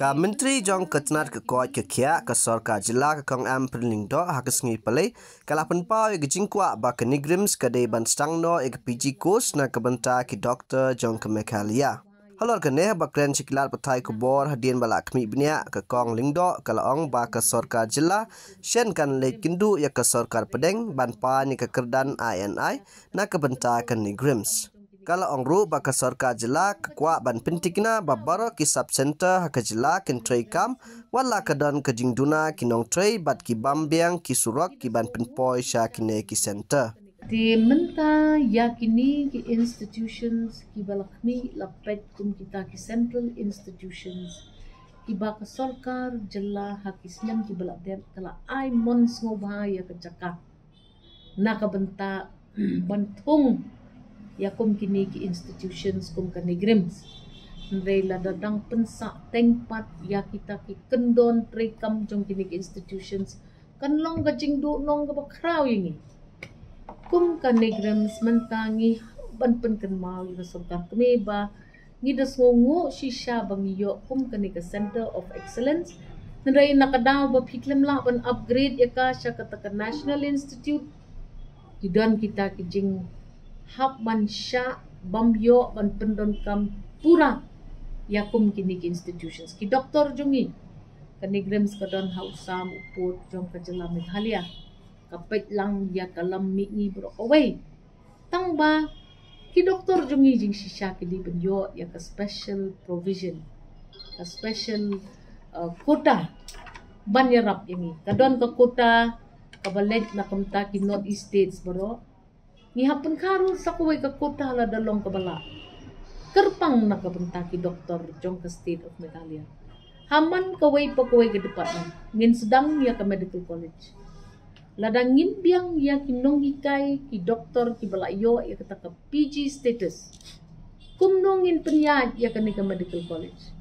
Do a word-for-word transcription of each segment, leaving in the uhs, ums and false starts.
Ka Myntri jong ka tnat ka koit ka khiah ka sorkar jylla ka Kong Ampareen Lyngdoh ha ka sngi Palei ka la pynpaw ïa ka jingkwah ba ka NEIGRIHMS ka dei ban sdang noh ïa ka P G course na ka bynta ki doktor jong ka Meghalaya. Halor kane ba kren sha ki lad pathai khubor hadien ba la khmih bniah ka Kong Lyngdoh ka la ong ba ka sorkar jylla shen kan leit kynduh ïa ka sorkar pdeng ban pan ïa ka kyrdan I and I na ka bynta ka NEIGRIHMS. Ka la ong ruh ba ka sorkar jylla ka kwah ban pyntikna ba baroh ki sub center ha ka jylla kin trei kam wat la ka don ka jingduna ki nongtrei bad ki bam biang ki surok ki ban pynpoi sha kine ki center. Te mynta ïa kine ki institutions ki ba la khmih la peit kum kita ki central institutions ki ba ka sorkar jylla ha ki snem ki ba la dep ka la ai mon sngewbha ïa ka jaka na ka bynta ban thung ïa kum kine ki institutions kum ka NEIGRIHMS. Hynrei lada dang pynsah teng pat ïa kita ki kyndon treikam jong kine ki institutions kan long ka jingduhnong kaba khraw ïa ngi. Kum ka NEIGRIHMS mynta ngi hap ban pynkynmaw ïa ka sorkar kmie ba ngi da sngewnguh shisha ba ngi ïoh kum kane ka Center of Excellence. Hynrei na ka daw ba phi khlem lah ban upgrade ïa ka sha kata ka National Institute, ki don kita ki jinghap ban shah bam ïoh ban pyndonkam pura ïa kum kine ki institutions. Ki doktor jong ngi, ka NEIGRIHMS ka don ha u sam u pud jong ka jylla Meghalaya. Ka peit lang ïa ka lam mihngi baroh kawei. Tang ba ki doktor jong ngi jingshisha ki dei ban ïoh ïa ka special provision, ka special uh, quota ban ïarap ïa ngi. Ka don ka quota kaba leit na ka bynta ki North East States baroh. Ngi hap pynkha ruh sa kawei ka quota lada long kaba lah kyrpang na ka bynta ki doktor jong ka State of Meghalaya. Ha man kawei pa kawei ka department ngin sdang ïa ka medical college. Lada ngin biang ïa ki nonghikai ki doktor ki ba la ïoh ïa kata ka P G status, kumno ngin pynïaid ïa kane ka medical college?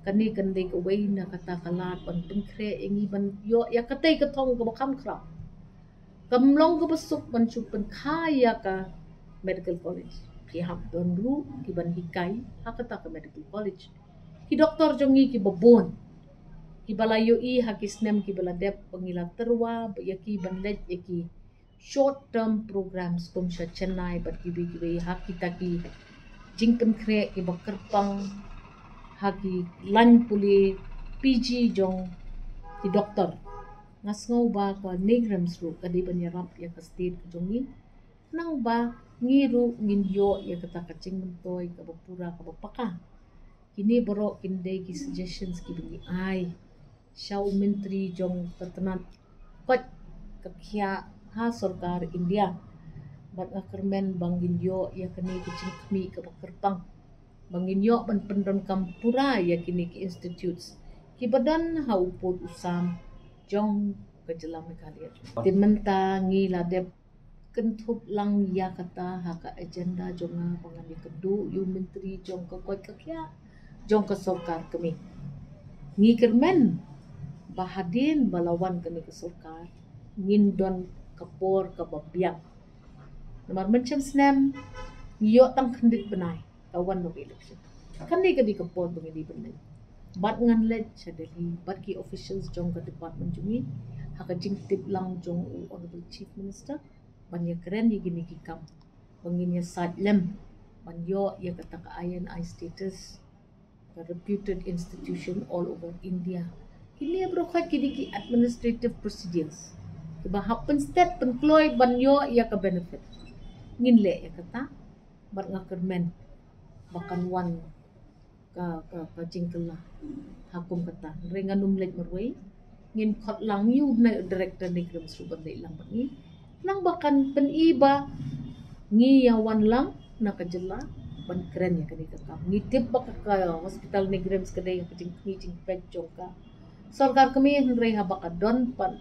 Kane kan dei kawei na kata ka lad ban pynkhreh ïa ngi ban ïoh ïa katei ka thong kaba kham khraw. Kam long kaba suk ban shu pynkha ïa ka medical college. Ki hap don ruh ki ban hikai ha kata ka medical college. Ki doktor jong ngi ki ba bun, ki ba la ïohi ha ki snem ki ba la dep ba ngi la tyrwa ba ïa ki ban leit ïa ki short term programs kum sha Chennai bad kiwei kiwei ha kita ki jingpynkhreh ki ba kyrpang ha ki lain pule P G jong ki doktor. Nga sngew ba ka NEIGRIHMS ruh ka dei ban ïarap ïa ka state ka jong ngi. Nang ba ngi ruh ngin ïoh ïa kata ka jingmyntoi kaba pura kaba paka. Kine baroh kin dei ki suggestions ki ba ngi ai sha u myntri jong ka tnat koit ka khiah ha sorkar India. Bad nga kyrmen ba ngin ïoh ïa kane ka jingkhmih kaba kyrpang ba ngin ïoh ban pyndonkam pura ïa kine ki institutes ki ba don ha u pud u sam jong ka jylla Meghalaya. Te mynta ngi la dep kynthup lang ïa kata ha ka agenda jong nga ba ngan ïakynduh ïa u myntri jong ka koit ka khiah jong ka sorkar kmie. Ngi kyrmen ba hadien ba la wan kane ka sorkar ngin don ka por kaba biang. Namar mynshem snem ngi ïoh tang khyndiat bnai ka wan noh election. Kane ka dei ka por ba ngi dei ban leit. Bad ngan leit sha Delhi bad ki officials jong ka department jong ngi ha ka jingtip lang jong u Honorable Chief Minister ban ïakren ïa kine ki kam ba ngin ïasaid lem ban ïoh ïa kata ka I and I status, ka reputed institution all over India. Kine baroh ki dei ki administrative procedures kiba hap pynstet pynkloi ban ïoh ïa ka benefit. Ngin leh ïa kata bad nga kyrmen ba kan wan ka, ka, ka jingkylla ha kum kata. Hynrei ngan ym leit marwei, ngin khot lang ïa u director NEIGRIHMS ruh ban leit lang bad ngi. Nang ba kan pyni ba ngi ïa wan lang na ka jylla ban kren ïa kane ka kam. Ngi tip ba ka, ka hospital NEIGRIHMS ka dei ka jingkhmih jingpeit jong ka sorkar kmie, hynrei haba ka don pat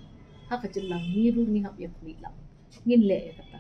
ha ka jylla ngi ruh ngi hap ïa khmih lang. Ngin leh ïa kata.